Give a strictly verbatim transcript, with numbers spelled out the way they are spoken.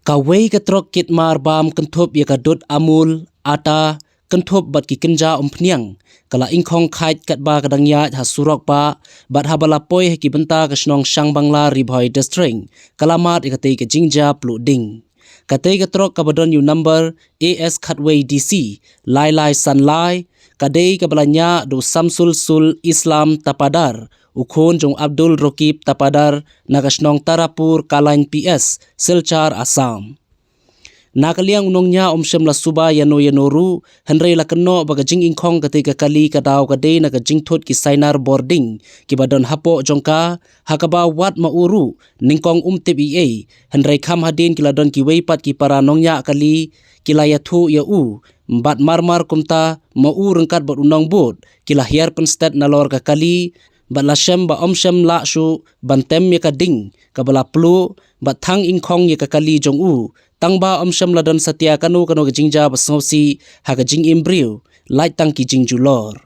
Kawei ka trok kit mar bam kynthup ïa ka dud amul, ata, kynthup bad ki kynja umphniang, ka la ingkhong khait katba ka dang ïaid ha surok bah, bad haba la poi ha ki bynta ka shnong Shangbangla, Ri Bhoi District, ka la mad ïa katei ka jingjia pluh ding. Katei ka trok kaba don ïa u number A S khatwei D C lai lai san lai, ka dei kaba la ñiah da u Samsul Sul Islam Tapadar, u khun jong Abdul Rokib Tapadar, na ka shnong Tarapur Kalain P S, Silchar, Assam. Na ka liang u nongñiah um shym la suba ïano ïano ruh, hynrei la kynnoh ba ka jingingkhong katei ka kali ka daw ka dei na ka jingthut ki sainar bording kiba don hapoh jong ka, ha kaba wat ma u ruh nyngkong um tip ei ei, hynrei kham hadien ki la don kiwei pat ki para nongñiah kali ki la ïathuh ïa u, bad mar mar kumta ma u ryngkat bad u nongbud ki la hiar pynstet nalor ka kali, bad la shem ba um shym lah shuh ban tem ïa ka ding kaba la pluh, bad thang ingkhong ïa ka kali jong u, tang ba um shym la don satia kano kano ka jingjia ba sngewsih ha ka jingim briew, lait tang ki jingjulor.